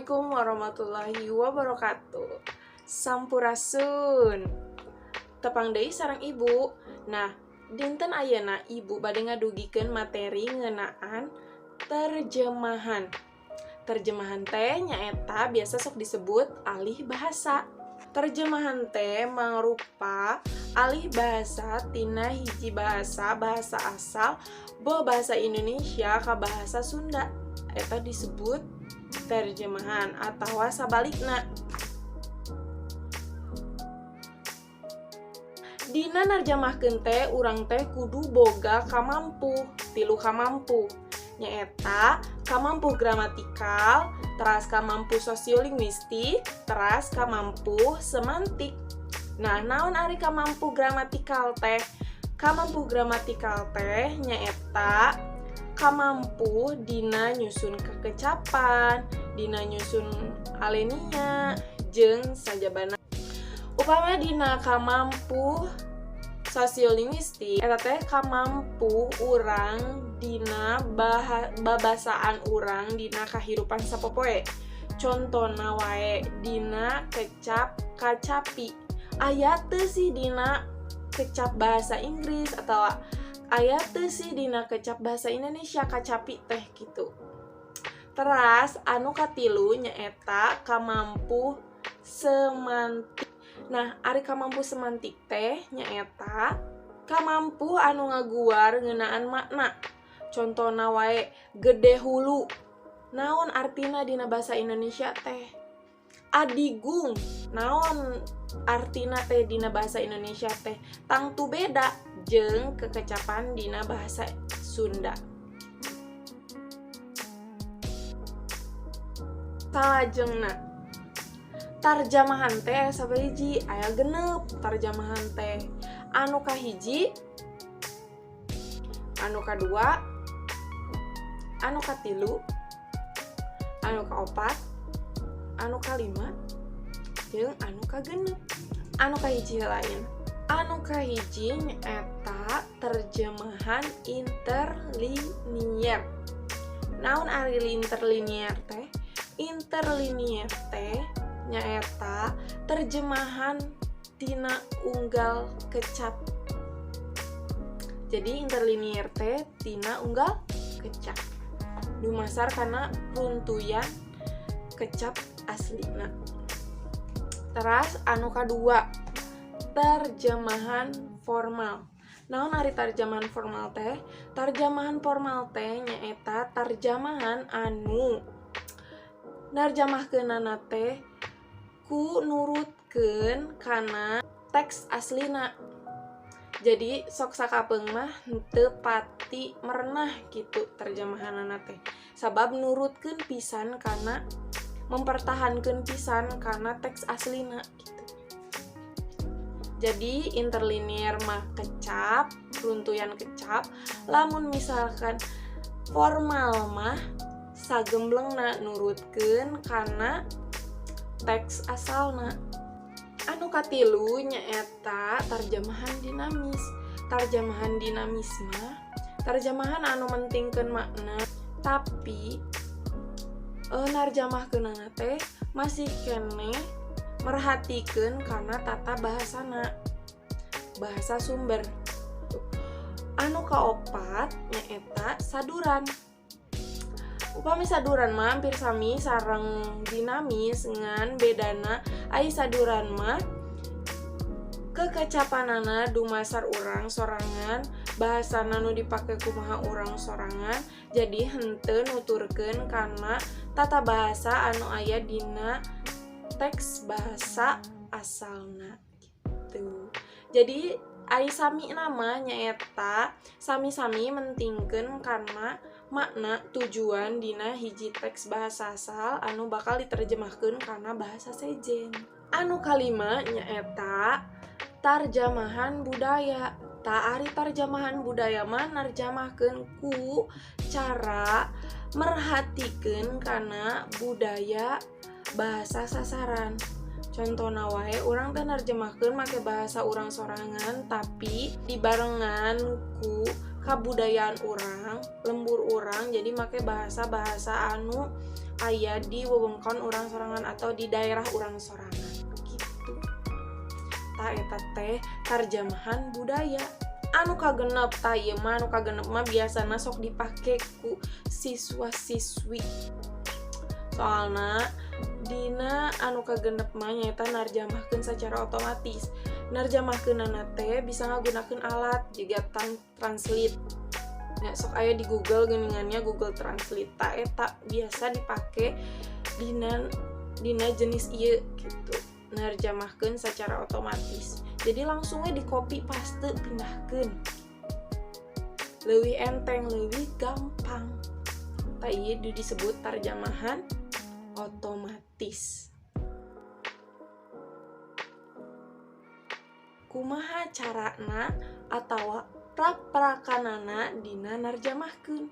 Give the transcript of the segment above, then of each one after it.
Assalamualaikum warahmatullahi wabarakatuh. Sampurasun. Tepang deui sareng Ibu. Nah, dinten ayeuna Ibu bade ngadugikeun materi ngeunaan terjemahan. Terjemahan teh nyaeta biasa sok disebut alih bahasa. Terjemahan teh mangrupa alih bahasa tina hiji bahasa, bahasa asal, boh bahasa Indonesia ka bahasa Sunda. Eta disebut terjemahan atawa sabalikna. Dina narjamahkeun teh urang teh kudu boga kamampuh, tilu kamampuh. Nyaeta kamampuh gramatikal, teras kamampuh sosiolinguistik, teras kamampuh semantik. Nah, naon ari kamampuh gramatikal teh? Kamampuh gramatikal teh nyaeta kamampuh dina nyusun kekecapan, dina nyusun alinea, jeung sajabana. Upama dina kamampuh sosiolinguistik eta teh kamampuh urang dina babasaan urang dina kahirupan sapopoe. Contona wae dina kecap kacapi. Aya teu sih dina kecap bahasa Inggris atau aya teu sih dina kecap bahasa Indonesia kacapi teh gitu. Teras anu katilu nyaeta kamampuh semantik. Nah, ari kamampuh semantik teh nyaeta kamampuh anu ngaguar ngeunaan makna. Contona wae gede hulu. Naon artina dina bahasa Indonesia teh? Adigung. Naon artina teh dina bahasa Indonesia teh? Tangtu beda jeung kekecapan dina bahasa Sunda. Salajengna tarjamahan teh sabaraha aya 6 tarjamahan teh. Anu kahiji, anu kadua, anu katilu, anu kaopat, anu kalima, jeung anu kagenep. Anu kahiji lain. Anu kahiji nyaeta terjemahan interlinier. Naon ari interlinier teh? Interlinier teh nyaeta terjemahan tina unggal kecap. Jadi interlinier teh tina unggal kecap. Dumasar kana runtuyan kecap aslina. Teras anu kadua, terjemahan formal. Naon ari terjemahan formal teh? Terjemahan formal teh nyaeta terjemahan anu narjamahkeunana teh ku nurutkeun kana teks aslina. Jadi sok sakapeung mah henteu pati merenah gitu terjemahanana teh. Sabab nurutkeun pisan kana, mempertahankeun pisan kana teks aslina gitu. Jadi interlinier mah kecap, runtuyan kecap. Lamun misalkan formal mah sagemblengna nurutkeun kana teks asalna. Anu katilu nyaeta terjemahan dinamis. Terjemahan dinamis mah terjemahan anu mentingkeun makna, tapi narjamahkeunana teh masih keneh merhatikeun kana tata bahasana, bahasa sumber. Anu kaopat nyaeta saduran. Upami saduran mah hampir sami sareng dinamis, ngan bedana ai saduran mah kekecapanana dumasar urang sorangan, bahasana nu dipake kumaha urang sorangan, jadi henteu nuturkeun kana tata bahasa anu aya dina teks bahasa asalna gitu. Jadi ai sami nama nyaeta sami-sami mentingkeun kana makna tujuan dina hiji teks bahasa asal anu bakal diterjemahkeun kana bahasa sejen. Anu kalima nyaeta tarjamahan budaya. Tah, ari tarjamahan budaya mah narjamahkeun ku cara merhatikeun kana budaya bahasa sasaran. Contohna wae urang teh nerjemahkeun make bahasa urang sorangan, tapi dibarengan ku kabudayaan urang, lembur urang, jadi make bahasa-bahasa anu aya di wewengkon urang sorangan atau di daerah urang sorangan gitu. Tah, eta teh tarjamahan budaya. Anu kagenep, tah ieu mah anu kagenep mah biasana sok dipake ku siswa-siswi, soalna dina anu kagenep mah nyaeta narjamahkeun secara otomatis. Narjamahkeunana teh bisa ngagunakeun alat jiga translate ya, sok aya di Google geuningan nya, Google Translate. Tah, eta biasa dipake dina dina jenis ieu gitu, nerjemahkeun secara otomatis. Jadi langsungnya di copy paste, pindahkeun, lebih enteng, lebih gampang. Tah, ieu disebut terjemahan otomatis. Kumaha carana atau prak-prakanana dina narjamahkeun?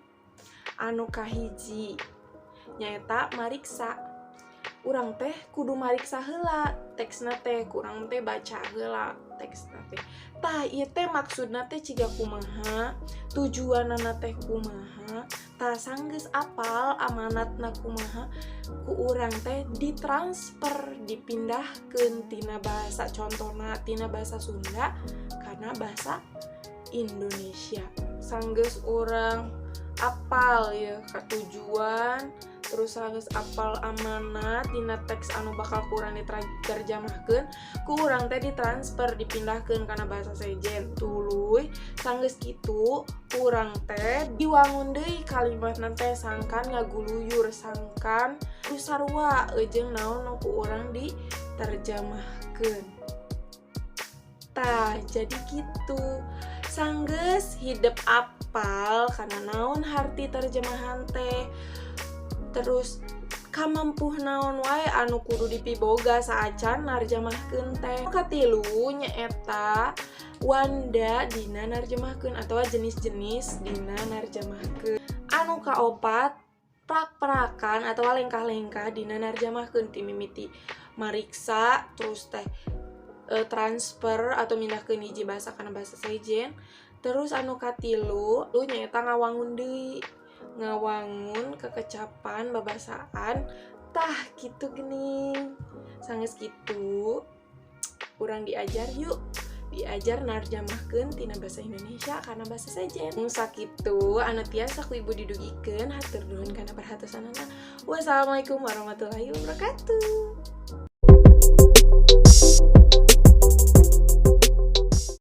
Anu kahiji nyaeta mariksa. Urang teh kudu mariksa heula teksna teh, ku urang teh baca heula teksna teh. Tah, ieu teh maksudna teh ciga kumaha, tujuanana teh kumaha. Tah, sanggeus apal amanatna kumaha, ku urang teh ditransfer, dipindahkeun tina bahasa, contohna tina bahasa Sunda kana bahasa Indonesia. Sanggeus urang apal ya tujuan, terus harus apal amanat dina teks anu bakal ku urang diterjemahkeun, ku urang teh ditransfer, dipindahkeun kana bahasa sejen. Tuluy sanggeus kitu ku urang teh diwangun deui kalimatna teh, sangkan ngaguluyur, sangkan terus sarua jeung naon nu ku urang diterjemahkeun. Tah, jadi gitu. Sanggeus hidep apal kana naon harti terjemahan teh, terus kamampuh naon wae anu kudu dipiboga saacan narjamahkeun teh. Katilu nyaeta wanda dina narjemahkeun atau jenis-jenis dina narjemahkeun. Anu kaopat, prak-prakan atau lengkah-lengkah dina narjamahkeun, ti mimiti mariksa, terus teh transfer atau mindahkeun hiji bahasa kana bahasa sejen. Terus anu katilu lu nyaeta ngawangun deui, ngawangun kekecapan babasaan. Tah, gitu gening. Sanggeus kitu urang diajar, yuk diajar narjamahkeun tina bahasa Indonesia kana bahasa sejen. Sakitu anu tiasa ku ibu didugikeun. Hatur nuhun kana perhatosanana. Wassalamualaikum warahmatullahi wabarakatuh.